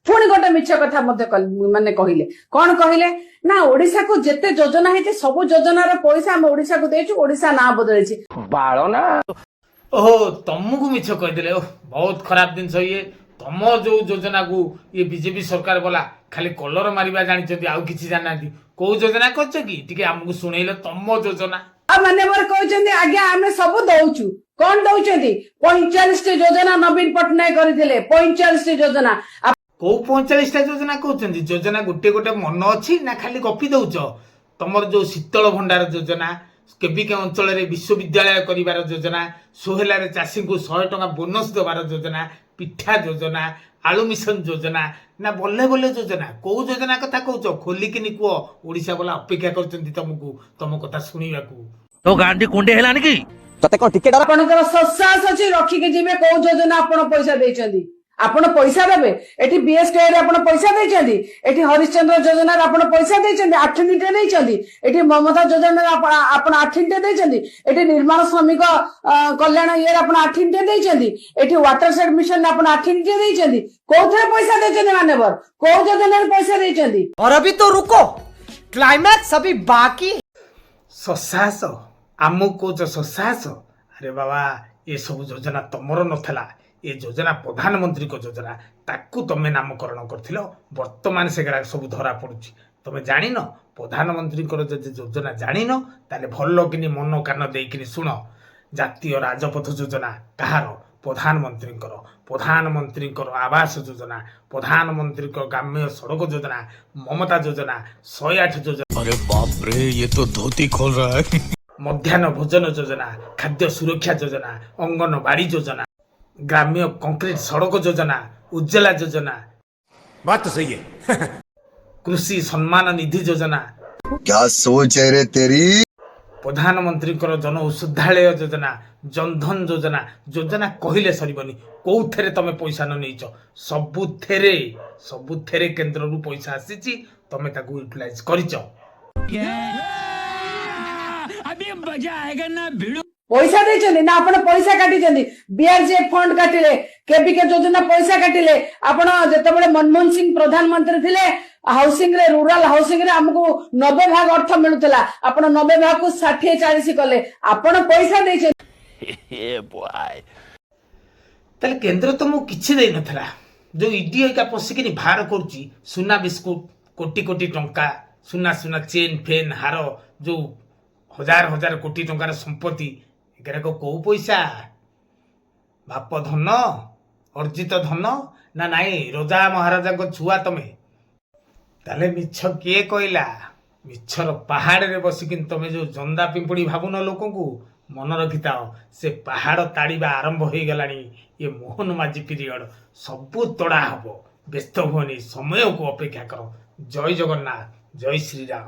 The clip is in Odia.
ପୁଣି ଗୋଟେ ମିଛ କଥା ମଧ୍ୟ ମାନେ କହିଲେ। କଣ କହିଲେ ନା, ଓଡିଶାକୁ ଯେତେ ଯୋଜନା ହେଇଛି, ସବୁ ଯୋଜନାର ପଇସା ଆମେ ଓଡିଶାକୁ ଦେଇଛୁ, ଓଡିଶା ନାଁ ବଦଳିଛି। ଓହୋ, ତମକୁ ମିଛ କହିଦେଲେ। ଓହ, ବହୁତ ଖରାପ ଜିନିଷ ଇଏ। ତମ ଯୋଉ ଯୋଜନାକୁ ଇଏ ବିଜେପି ସରକାର ଗଲା, ଖାଲି କଲର ମାରିବା ଜାଣିଛନ୍ତି, ଆଉ କିଛି ଜାଣିନାହାନ୍ତି। କୋଉ ଯୋଜନା କରିଛ କି? ଟିକେ ଆମକୁ ଶୁଣେଇଲ ତମ ଯୋଜନା। ଆଉ ମାନ୍ୟବର କହୁଛନ୍ତି, ଆଜ୍ଞା ଆମେ ସବୁ ଦଉଛୁ। କଣ ଦଉଛନ୍ତି? 45ଟି ଯୋଜନା ନବୀନ ପଟ୍ଟନାୟକ କରିଥିଲେ, 45ଟି ଯୋଜନା। କୋଉ 45ଟା ଯୋଜନା କହୁଛନ୍ତି? ଯୋଜନା ଗୋଟେ ଗୋଟେ ମନ ଅଛି ନା ଖାଲି ଗପି ଦଉଛ? ତମର ଯୋଉ ଶୀତଳ ଭଣ୍ଡାର ଯୋଜନା, କେବିକେ ଅଞ୍ଚଳରେ ବିଶ୍ୱବିଦ୍ୟାଳୟ କରିବାର ଯୋଜନା, ସୋହେଲାରେ ଚାଷୀଙ୍କୁ 100 ଟଙ୍କା ବୋନସ୍ ଦେବାର ଯୋଜନା, ପିଠା ଯୋଜନା, ଆଳୁ ମିଶନ ଯୋଜନା ନା ବଲେ ବଲେ ଯୋଜନା, କୋଉ ଯୋଜନା କଥା କହୁଛ? ଖୋଲିକିନି କୁହ। ଓଡ଼ିଶା ବାଲା ଅପେକ୍ଷା କରିଛନ୍ତି ତମକୁ, ତମ କଥା ଶୁଣିବାକୁ। ତୋ ଗାଣ୍ଡି କୁଣ୍ଡେଇ ହେଲାଣି କି? ତତେ କଣ ଟିକେ ଡର? ଆପଣଙ୍କର ସତ୍ସାହସ ଅଛି, ରଖିକି ଯିବେ କୋଉ ଯୋଜନା ଆପଣ ପଇସା ଦେଇଛନ୍ତି। ଆପଣ ପଇସା ଦେବେ। ଏଠି ବିଏସକେୱାଇ ରେ ଆପଣ ପଇସା ଦେଇଛନ୍ତି, ଏଠି ହରିଶ୍ଚନ୍ଦ୍ର ଯୋଜନାରେ ଆପଣ ପଇସା ଦେଇଛନ୍ତି, 8 ମିନିଟ ଦେଇଛନ୍ତି। ଏଠି ମମତା ଯୋଜନାରେ ଆପଣ 8 ମିନିଟ ଦେଇଛନ୍ତି। ଏଠି ନିର୍ମାଣ ଶ୍ରମିକ କଲ୍ୟାଣ ଇଏରେ ଆପଣ 8 ମିନିଟ ଦେଇଛନ୍ତି। ଏଠି ୱାଟର ସେଡ୍ ମିଶନରେ ଆପଣ 8 ମିନିଟ ଦେଇଛନ୍ତି। କୋଉଥିରେ ପଇସା ଦେଇଛନ୍ତି ମାନ୍ୟବର? କୋଉ ଯୋଜନାରେ ପଇସା ଦେଇଛନ୍ତି? और अभी तो रुको, क्लाइमैक्स अभी बाकी है। ସସାହସ ଆମକୁ କହୁଛ ସସାହସ? ଆରେ ବାବା, ଏସବୁ ଯୋଜନା ତମର ନଥିଲା। ଏ ଯୋଜନା ପ୍ରଧାନମନ୍ତ୍ରୀଙ୍କ ଯୋଜନା, ତାକୁ ତମେ ନାମକରଣ କରିଥିଲ। ବର୍ତ୍ତମାନ ସେଗୁଡ଼ାକ ସବୁ ଧରା ପଡୁଛି। ତମେ ଜାଣିନ, ପ୍ରଧାନମନ୍ତ୍ରୀଙ୍କର ଯଦି ଯୋଜନା ଜାଣିନ, ତାହେଲେ ଭଲ କିନି ମନ କାନ ଦେଇକିନି ଶୁଣ। ଜାତୀୟ ରାଜପଥ ଯୋଜନା କାହାର? ପ୍ରଧାନମନ୍ତ୍ରୀଙ୍କର। ପ୍ରଧାନମନ୍ତ୍ରୀଙ୍କର ଆବାସ ଯୋଜନା, ପ୍ରଧାନମନ୍ତ୍ରୀଙ୍କ ଗ୍ରାମ୍ୟ ସଡ଼କ ଯୋଜନା, ମମତା ଯୋଜନା, 108 ଯୋଜନା। अरे बाप रे, ये तो धोती खोल रहा है। ମଧ୍ୟାହ୍ନ ଭୋଜନ ଯୋଜନା, ଖାଦ୍ୟ ସୁରକ୍ଷା ଯୋଜନା, ଅଙ୍ଗନବାଡ଼ି ଯୋଜନା, ଗ୍ରାମ୍ୟ କଂକ୍ରିଟ ସଡ଼କ ଯୋଜନା, ଉଜ୍ଜଲା ଯୋଜନା, बात तो सही है। କୃଷି ସମ୍ମାନ ନିଧି ଯୋଜନା, क्या सोच है रे तेरी? ପ୍ରଧାନମନ୍ତ୍ରୀଙ୍କର ଜନ ଔଷଧାଳୟ ଯୋଜନା, ଜନଧନ ଯୋଜନା। ଯୋଜନା କହିଲେ ସରିବନି। କୋଉଥିରେ ତମେ ପଇସା ନ ନେଇଛ? ସବୁଥିରେ, ସବୁଥିରେ କେନ୍ଦ୍ରରୁ ପଇସା ଆସିଛି, ତମେ ତାକୁ ୟୁଟିଲାଇଜ କରିଛ। ପଇସା ଦେଇଛନ୍ତି ନା ଆପଣ ପଇସା କାଟିଛନ୍ତି? ବିଆରଜିଏ ଫଣ୍ଡ କାଟିଲେ, କେବିକେ ଯୋଜନା ପଇସା କାଟିଲେ ଆପଣ। ଯେତେବେଳେ ମନମୋହନ ସିଂ ପ୍ରଧାନମନ୍ତ୍ରୀ ଥିଲେ, ହାଉସିଂ ରେ, ରୁରାଲ ହାଉସିଂ ରେ ଆମକୁ 90 ଭାଗ ଅର୍ଥ ମିଳୁଥିଲା। ଆପଣ 90 ଭାଗକୁ 60-40 କଲେ। ଆପଣ ପଇସା ଦେଇଛନ୍ତି। ତାହେଲେ କେନ୍ଦ୍ର ତମକୁ କିଛି ଦେଇନଥିଲା? ଯୋଉ ଇଡି ଏକା ପଶିକିନି ବାହାର କରୁଛି ସୁନା ବିସ୍କୁଟ, କୋଟି କୋଟି ଟଙ୍କା, ସୁନା ସୁନା ଚେନ୍ ଫେନ୍ ହାର, ଯୋଉ ହଜାର ହଜାର କୋଟି ଟଙ୍କାର ସମ୍ପତ୍ତି, ଏଗୁଡ଼ାକ କୋଉ ପଇସା? ବାପ ଧନ, ଅର୍ଜିତ ଧନ ନା ନାଇଁ? ରଜା ମହାରାଜାଙ୍କ ଛୁଆ ତମେ? ତାହେଲେ ମିଛ କିଏ କହିଲା? ମିଛର ପାହାଡ଼ରେ ବସିକିନି ତମେ ଯୋଉ ଜନ୍ଦା ପିମ୍ପୁଡ଼ି ଭାବୁନ ଲୋକଙ୍କୁ, ମନ ରଖିଥାଅ, ସେ ପାହାଡ଼ ତାଡ଼ିବା ଆରମ୍ଭ ହେଇଗଲାଣି। ଏ ମୋହନ ମାଝି ପିରିୟଡ଼ ସବୁ ତଡ଼ା ହବ। ବ୍ୟସ୍ତ ହୁଅନି, ସମୟକୁ ଅପେକ୍ଷା କର। ଜୟ ଜଗନ୍ନାଥ, ଜୟ ଶ୍ରୀରାମ।